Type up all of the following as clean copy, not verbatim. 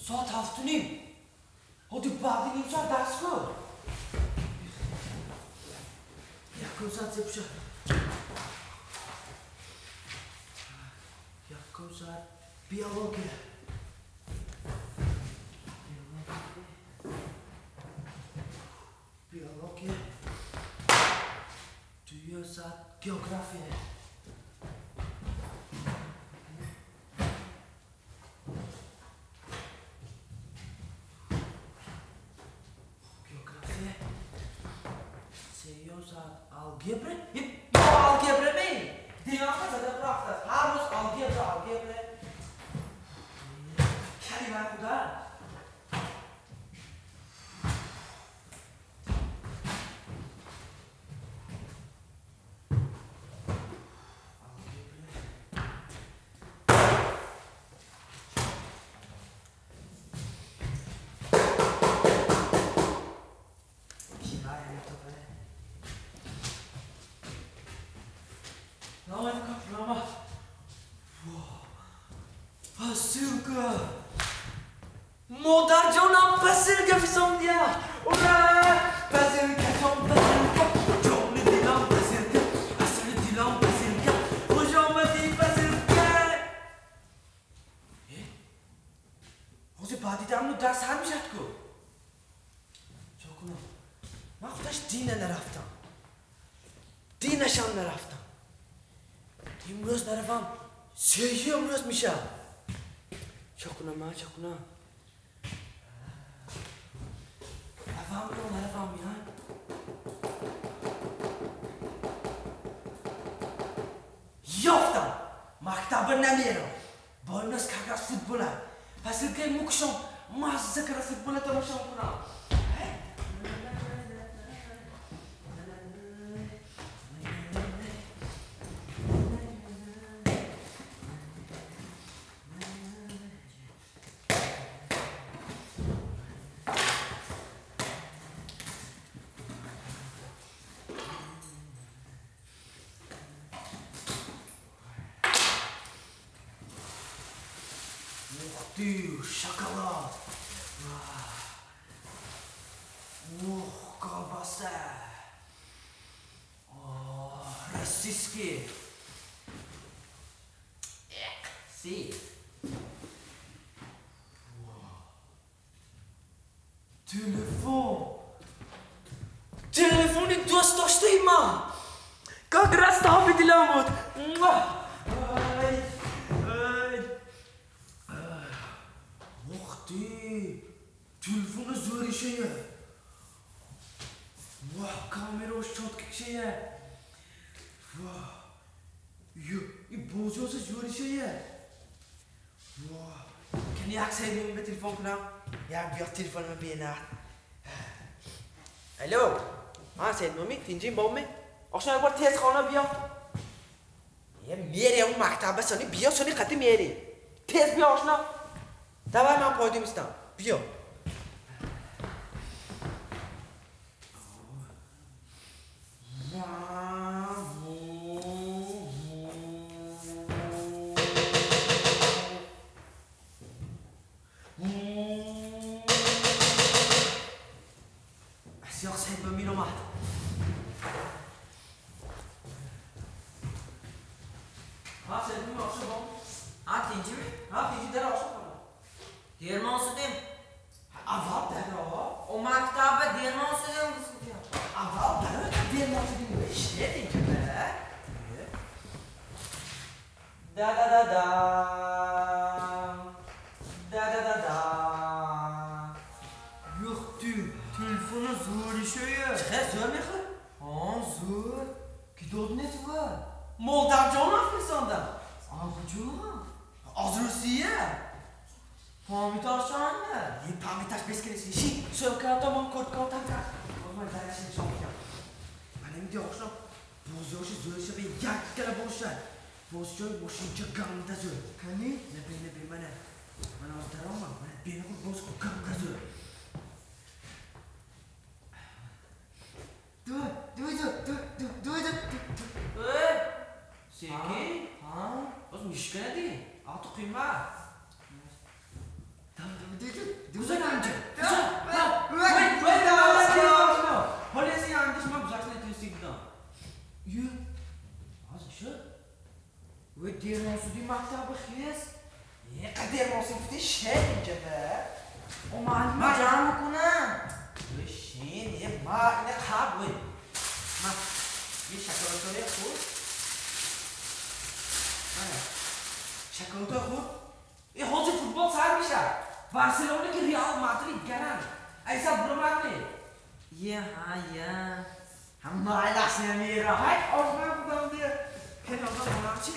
Соат 7:30. Ҳоди баъди ним соат дарс кун. Якум соат зепуша. Якум соат биология. Биология. Дуюм соат география. География. Сеюм соат алгебра. Алгебра ми? Димаға зада рафтааст. Ҳар рӯз алгебра, алгебра. Калимаи худа. Посылка! Модарҷонам посылка фисондия! Ура! Посылка, ҷон посылка! Ҷони дилам посылка! Асали дилам посылка! Хуш омадӣ посылка! Ҳозир баъди дамну дарс ҳар мешавад ку? Чо кунам? Ман худаш дина нарафтам. Динашам нарафтам. Имрӯз наравам, сеюм рӯз мешавад. Чо кунам, ман чо кунам? Равам ё наравам, я? Ёфтам! Мактаба намерам. Бо имрӯз как раз футбола. Посылкаи мукшом мазза кара футбола тамошо кунам. Ух ты, шоколад! Ух, колбаса! О, российский! Си! Телефон! Телефони дӯст доштаи ман! Как раз таби дилам буд! Ух ты! Телефони зӯришая! Вах, камерааш чёткишая! Вах! И бозиҳоси зӯришая! Вах! Кани як сайдим ба телефон кунам? Як биё телефонама бенад. Алло! Ҳа, Сайдмумин, тинҷим бобме? Ошно як бор тез хона биё. Е, мерем он мактаба сони биё, сони қати мерем. Тез биё, ошно. Давай ман пойдум истам. Биё. Асёқ Сайдмумин омад. Ҳа, Сайдмумин ошно бом. Ҳа, тинҷими? Ҳа, тинҷи дар ошно хона. Дермон судем. Аввал даро. О мактаба дермон судем гуфтем. Аввал даро дермон судем. Шедем ки ба. Да да да да. Да да да да. Юх ты, телефони зӯришая. Чӣ зӯр мехоҳӣ? Ҳа, зӯр. Ки дод нетва? Модарҷонам фиристонда. А куҷо? Аз Русия. Памяташанда. Е, памяташ бесконечный. Ши, сӯмкаато ман корткаотам кар. Ман дараши нишон медиҳам. Ман намедиҳам ошно. Бозиҳоши зӯриша ба як кала бошад. Бозиҳои мошинча ганда зӯр. Кани? Набе, набе, мана. Ман ҳозир даромам. Мана бенахуд боз кун ганда зӯр. Давай, давай, давай, давай, давай. Э, секин. Ҳа? Боз мишка надиги. Ато қимат. Ю. Hozir shu. Ve dermonsudi maktabi xes. Е, қадер монсуди шен инҷа. О муаллима ҷамъ мекунам. Шен, е ма ине қаб ве. Ма ми шоколадҳои хуб. Мана. Шоколадҳои хуб. Е ҳозир футбол сар мешавад. Барселона ки Реал Мадрид гаран. Айса буромад не. Е ҳа я. Ҳама айлаш намера. Ҳай ошна будам де. Пеналда монам чи?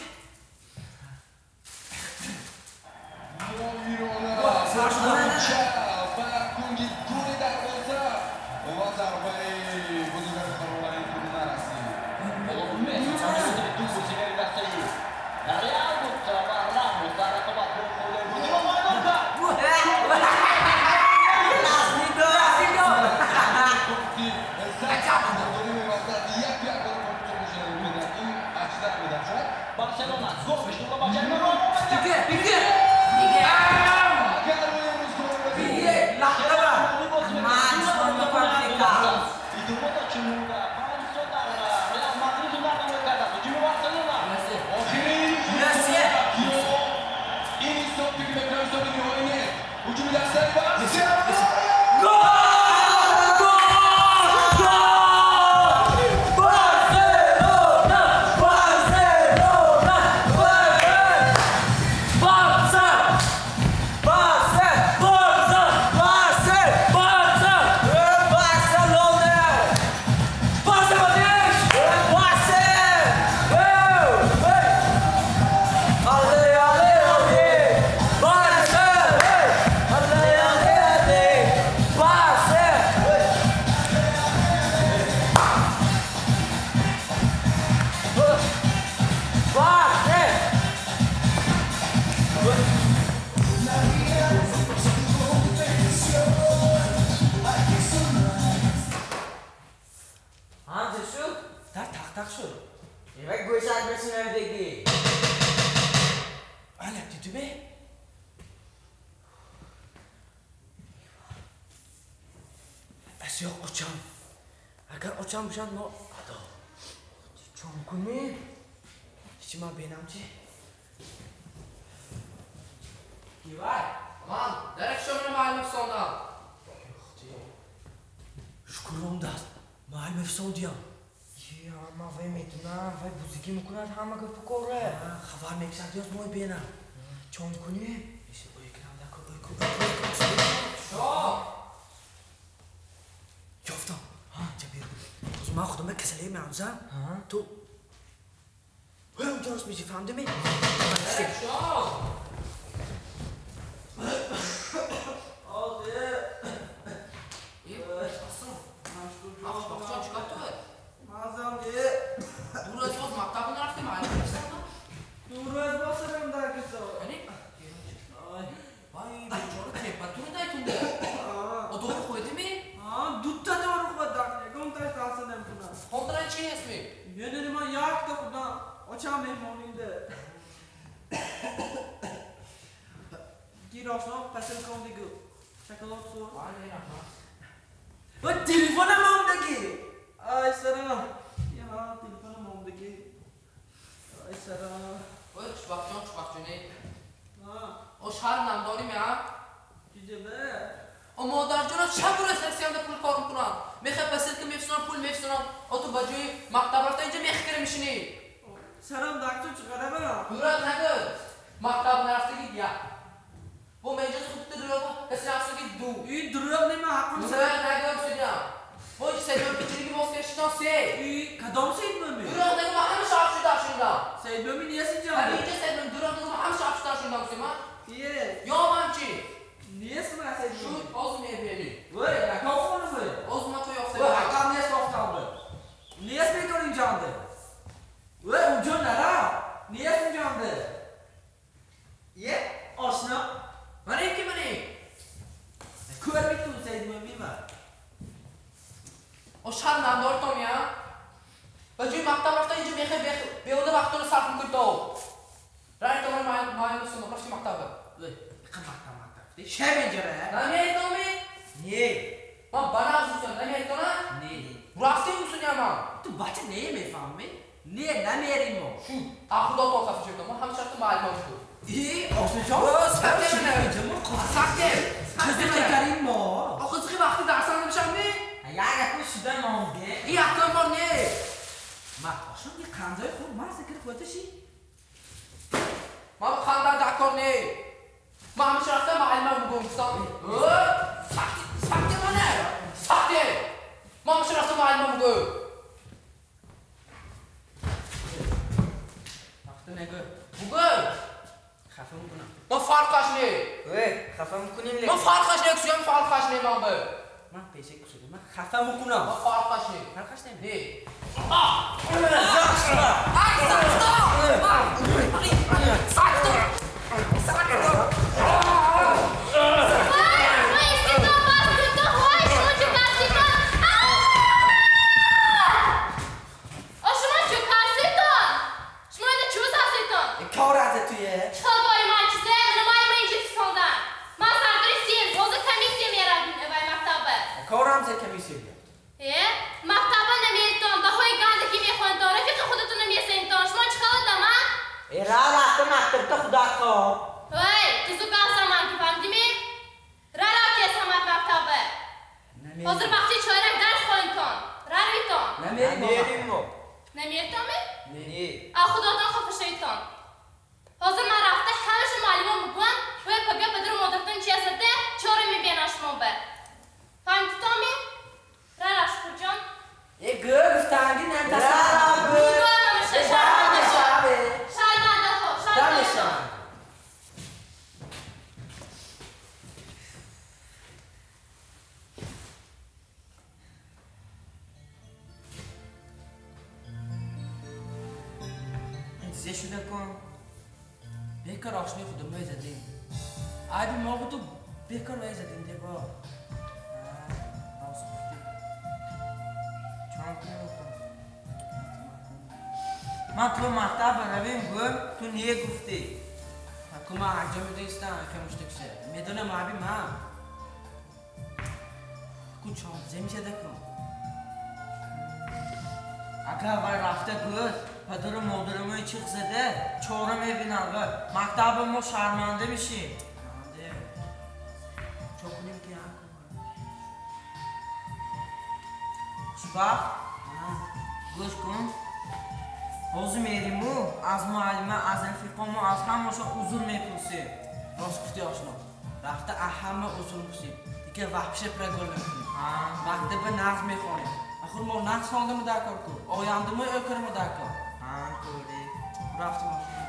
Агар очам бошанд мо адо. Чон кунем? Ҳеҷ ман бинам чи? Кивай? Ман дарак шомро муаллим фисондам. Шукром даст. Муаллим фисондиям. Е, ман вай метунам, вай бузигӣ мекунад ҳама гапу коре. Хабар мекушад ёз мой бинам. Чон кунем? Иши ой кунам дако ой ку. Шо? Ёфтам. Ман худам касале меамзам. Ту ҳам ҷонс меши фаҳмидӣ? Шеменҷара? Намедоми? Не. Ман ба нағз дӯстам, намедонам? Не. Рафтем суняман. Ту бача намефаҳмӣ? Не, намерим мо. Шуд. А худотон хафа шуд. Мо ҳамаша рафта муаллимон шуд. И, ошноҷон, Сахтем. Чизе карим мо. Охир зиқи вақти дарсан намешам не? Як якум шуда монде. И якум бор не. Ма ошно ди қандаи хуб ман зикр худаши. Ман қанда дакор не. Ман ҳамаша рафта муаллимам мегӯям гуфтам. Сахти, сахти мане. Сахти. Ман ҳамаша рафта муаллимам мегӯям. Вақти нагӯ. Бугӯ. Хафа мекунам. Ман фарқаш не. Э, хафа мекунем ле. Ман фарқаш не, кусуям фарқаш не ман бе. Ман пеша кусудам. Ман хафа мекунам. Ман фарқаш не. Фарқаш не? Не. Ай, сахто! Сахто! Сахто! Бекор ошнои худо мо задем. Айби мо буду бекор вай задем деба. Рост гуфтӣ. Чон кунем? Ман ту мактаб равем гӯм, ту не гуфтӣ. Ку ман анҷо медонистам, камуштакша. Медонам айби ман. Ку чон земишада ку. Агар вай рафта гӯд, падару модарамои чихт зада, чора мебинанд ва мактаби мо шарманда мешем. Чо кунем ки Хушбахт, гӯш кун. Ҳозир мериму аз муаллима, аз рафиқомо, аз ҳамаша узр мепурсем. Рост гуфтӣ ошно. Рафта аз ҳама узр пурсем. Дигар ваҳша прогол намекунем. Мактаба нағз мехонем. Ахир мо нағз хондамо дар кор ку. Ояндамо ӯ кармо дар кор. Ҳа, тӯри. Рафтем ошно.